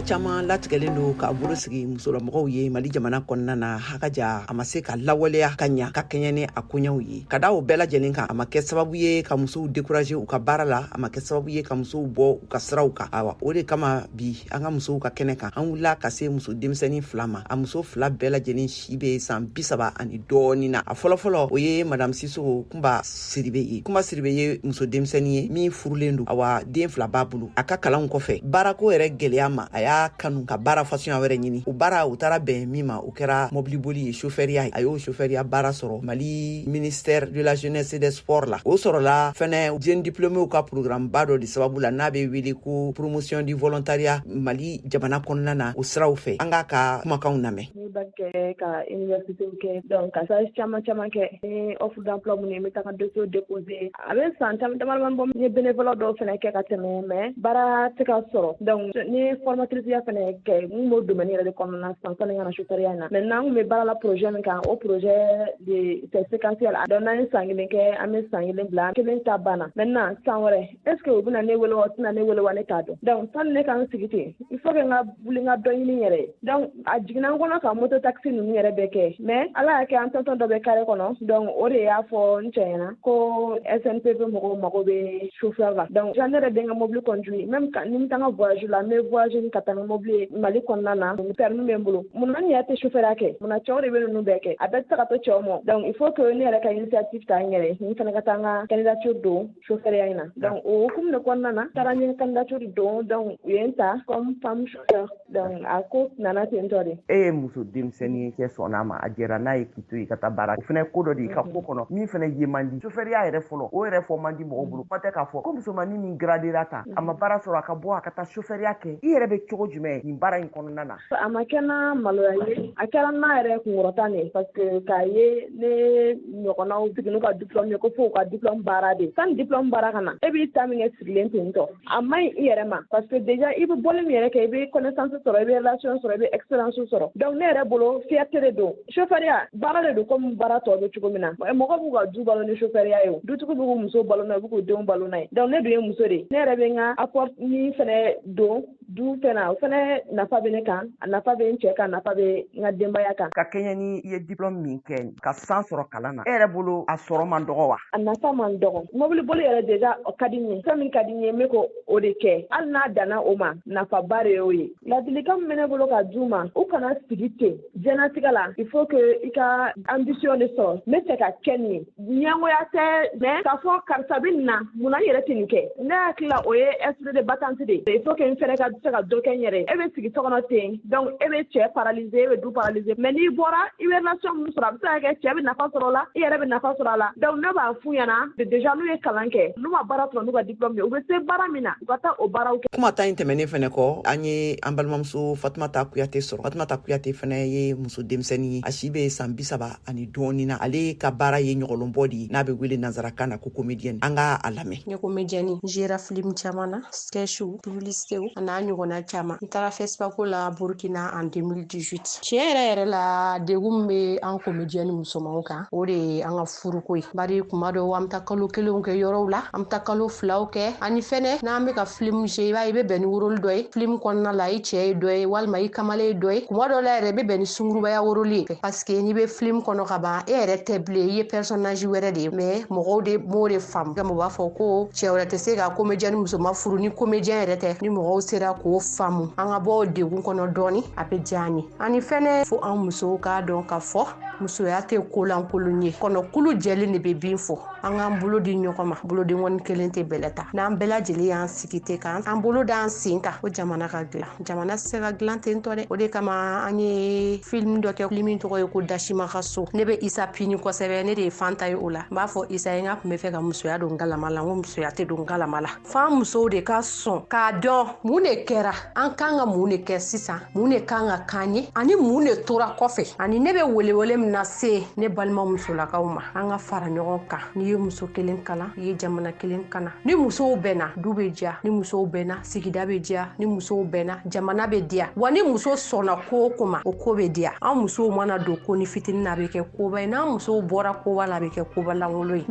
Sariya caman latigɛlen don k'a bolo sigi musolamɔgɔw ye Mali jamana kɔnɔna na. Hakaja, a ma se ka lawaleya ka ɲa ka kɛɲɛ ni a koɲɛw ye. Ka da o bɛɛ lajɛlen kan, a ma kɛ sababu ye ka musow décourager u ka baara la, a ma kɛ sababu ye ka musow bɔ u ka siraw kan. Awa, o de kama bi, an ka musow ka kɛnɛ kan, an wulila ka se muso denmisɛnnin fila ma. A muso fila bɛɛ lajɛlen si bɛ san 30 ani dɔɔnin na. A fɔlɔfɔlɔ, o ye Madame Sisoko Kunba Siribe ye. Kunba Siribe ye muso denmisɛnnin ye min furulen don, awa, den fila b'a bolo. A ka kalanw kɔfɛ, baarako yɛrɛ gwɛlɛya ma, a y'a kanu ka baara fasuya wɛrɛ ɲini. O baara, o taara bɛn min ma, o kɛra mɔbiliboli ye, sofɛriya ye. A y'o sofɛriya baara sɔrɔ Mali ministère de la Jeunesse et des Sports la. O sɔrɔla fɛnɛ jeune diplôméw ka programme ba dɔ de sababu la, n'a bɛ wele ko promotion du volontariat Mali jamana kɔnɔna na. O siraw fɛ, an k'a ka kumakanw lamɛn. Ne bac kɛ, ka université kɛ, donc ka stage caman caman kɛ. Ni offre d'emploi minnu ye, n bɛ taga dossier déposer. A bɛ san caman dama bɔ. N ye bénévolat dɔw fana kɛ ka tɛmɛ, mais baara tɛ ka sɔrɔ. Donc ni formatrice ya fana kɛ, n b'o domaine yɛrɛ de kɔnɔna na sisan, sani ka na chauffeur na. Maintenant, n kun bɛ baara la projet min kan, o projet de, c'est séquentiel. Donc n'an ye san kelen kɛ, an bɛ san kelen bila, kelen ta banna. Maintenant, san wɛrɛ, est ce que u bɛna ne wele wa, u tɛna ne wele wa, ne t'a dɔn. Donc sani ne ka n sigi ten, il faut que n ka wuli, n ka dɔ ɲini yɛrɛ ye. Donc a jiginna n kɔnɔ ka moto taxi ninnu yɛrɛ bɛɛ kɛ, mais Ala y'a kɛ, an tonton dɔ bɛ carré kɔnɔ. Donc o de y'a fɔ n cɛ ɲɛna ko SNPP mɔgɔw mago bɛ chauffeur la. Donc ne yɛrɛ bɛ n ka mobili conduire, même ni n bɛ taa n ka voyage la, n bɛ voyage ka taa n ka mobili ye Mali kɔnɔna na. Permis bɛ n bolo. Munna n yɛrɛ tɛ chauffeur kɛ? Munna cɛw de bɛ ninnu bɛɛ kɛ? A bɛɛ tɛ se ka to cɛw ma. Donc il faut que ne yɛrɛ ka initiative ta n yɛrɛ ye, n fana ka taa n ka candidature don chauffeur in na. Donc o hukumu de kɔnɔna na, taara n ye candidature don, donc u ye n ta comme femme chauffeur. Donc a ko nana ten tɔ de. E ye muso denmisɛnnin ye, cɛ sɔnna a ma, a jɛra n'a ye k'i to yen ka taa baara. O fana ko dɔ de i ka ko kɔnɔ min fana ye man di. Sofɛriya yɛrɛ fɔlɔ, o yɛrɛ fɔ man di mɔgɔ bolo. Kuma tɛ k'a fɔ ko musomannin min gradera ta, a ma baara sɔrɔ, a ka bɔ a ka taa sofɛriya kɛ. I yɛrɛ bɛ cogo jumɛn nin baara in kɔnɔna na? A ma kɛ na maloya ye, a kɛra n'a yɛrɛ kunkɔrɔta de, parce que k'a ye ne ɲɔgɔnnaw sigi n'u ka diplôme ye, ko fo u ka diplôme baara de. Sani diplôme baara ka na, e b'i ta min kɛ sigilen ten tɔ, a man ɲi i yɛrɛ ma, parce que déjà i bɛ bɔli min yɛrɛ kɛ, i bɛ connaissance sɔrɔ, i bɛ relation sɔrɔ, i bɛ expérience sɔrɔ. Donc ne yɛrɛ bolo, fierté de don. Chauffeur baara de don comme baara tɔ bɛ cogo min na. Mɔgɔ b'u ka du balo ni chauffeur ye, o dutigiw b'u muso balo n'a ye, u b'u k'u denw balo n'a ye. Donc ne dun ye muso de ye, ne yɛrɛ bɛ n ka apport min fɛnɛ don du fɛnɛ, o fɛnɛ nafa bɛ ne kan, a nafa bɛ n cɛ kan, a nafa bɛ n ka denbaya kan. Ka kɛɲɛ ni i ye diplôme min kɛ, ka san sɔrɔ kalan na, e yɛrɛ bolo, a sɔrɔ man dɔgɔ wa? A nafa man dɔgɔ. Mobili boli yɛrɛ déjà, o ka di n ye. Fɛn min ka di n ye, n bɛ ko o de kɛ. Hali n'a danna o ma, nafaba de y'o ye. Ladilikan min bɛ ne bolo ka d'u ma, u kana sigi ten. Diɲɛnatigɛ la, il faut que i ka ambition de sɔrɔ. N bɛ fɛ ka kɛ nin ye, ɲɛngoya tɛ, mais k'a fɔ karisa bɛ nin na, munna n yɛrɛ tɛ nin kɛ? Ne hakili la, o ye esprit de battante de ye. Il faut que n fɛnɛ ka se ka dɔ kɛ n yɛrɛ ye. E bɛ sigi so kɔnɔ ten, donc e bɛ cɛ paralyser, e bɛ du paralyser. Mais n'i bɔra, i bɛ relation min sɔrɔ, a bɛ se ka kɛ cɛ bɛ nafa sɔrɔ o la, i yɛrɛ bɛ nafa sɔrɔ a la. Donc ne b'a f'u ɲɛna déjà, n'u ye kalan kɛ, n'u ma baara sɔrɔ n'u ka diplôme ye, u bɛ se baara min na, u ka taa o baaraw kɛ. Kuma ta in tɛmɛnen fɛnɛ kɔ, an ye an balimamuso Fatumata Kuyate sɔrɔ. Fatumata Kuyate fɛnɛ ye muso denmisɛnnin ye, a si bɛ san 30 ani dɔɔnin na. Ale ka baara ye ɲɔgɔlɔnbɔ de ye, n'a bɛ wele nansarakan na ko comédienne. An ka a lamɛn. Ne comédienne, n jera film caman na, sketchw, publicitéw, a n'a ɲɔgɔnna caman. N taara FESPACO la Burkina en 2018. Tiɲɛ yɛrɛ yɛrɛ la, degun min bɛ an comédienne musomanw kan, o de ye an ka furuko ye, bari kuma dɔw an bɛ taa kalo kelenw kɛ yɔrɔw la, an bɛ taa kalo filaw kɛ. Ani fɛnɛ, n'an bɛ ka film jouer, i b'a ye i bɛ bɛn ni rôle dɔ ye film kɔnɔna la, i cɛ ye dɔ ye walima i kamalen ye dɔ ye. Kuma dɔ la yɛrɛ, i bɛ bɛn ni sungurubaya rôle ye, parce que n'i bɛ film kɔnɔ ka ban, e yɛrɛ tɛ bilen, i ye personnage wɛrɛ de ye. Mais mɔgɔw de m'o de faamu. U b'a fɔ ko cɛ wɛrɛ tɛ se ka comédien musoman furu ni comédien yɛrɛ tɛ. Ni mɔgɔw sera k'o faamu, an ka bɔ o degun kɔnɔ dɔɔni, a bɛ diya an ye. Ani fɛnɛ, fo an musow k'a dɔn k'a fɔ musoya tɛ kolankolon ye. Kɔnɔkulu jɛlen de bɛ bin fɔ. An k'an bolo di ɲɔgɔn ma, bolodenkɔni kelen tɛ bɛlɛ ta. N'an bɛɛ lajɛlen y'an sigi ten kan, an bolo d'an sen kan, ko jamana ka dilan, jamana tɛ se ka dilan ten tɔ dɛ. O de kama an ye film dɔ kɛ, film tɔgɔ ye ko Dasima ka so. Ne bɛ Isa pini kosɛbɛ, ne de ye Fanta ye o la. N b'a fɔ Isa ye, n ka tun bɛ fɛ ka musoya don galama la. N ko musoya tɛ don galama la. F'an musow de ka sɔn k'a dɔn mun de kɛra, an kan ka mun de kɛ sisan, mun de kan ka k'an ye, ani mun de tora kɔfɛ. Ani ne bɛ welewele min na se ne balima musolakaw ma, an ka fara ɲɔgɔn kan. N'i ye muso kelen kalan, i ye jamana kelen kana. Ni musow bɛnna, du bɛ diya. Ni musow bɛnna, sigida bɛ diya. Ni musow bɛnna, jamana bɛ diya. Wa ni muso sɔnna ko o ko ma, o ko bɛ diya. An musow mana don ko ni fitinin na, a bɛ kɛ koba ye. N'an musow bɔra koba la, a bɛ kɛ koba lankolon ye.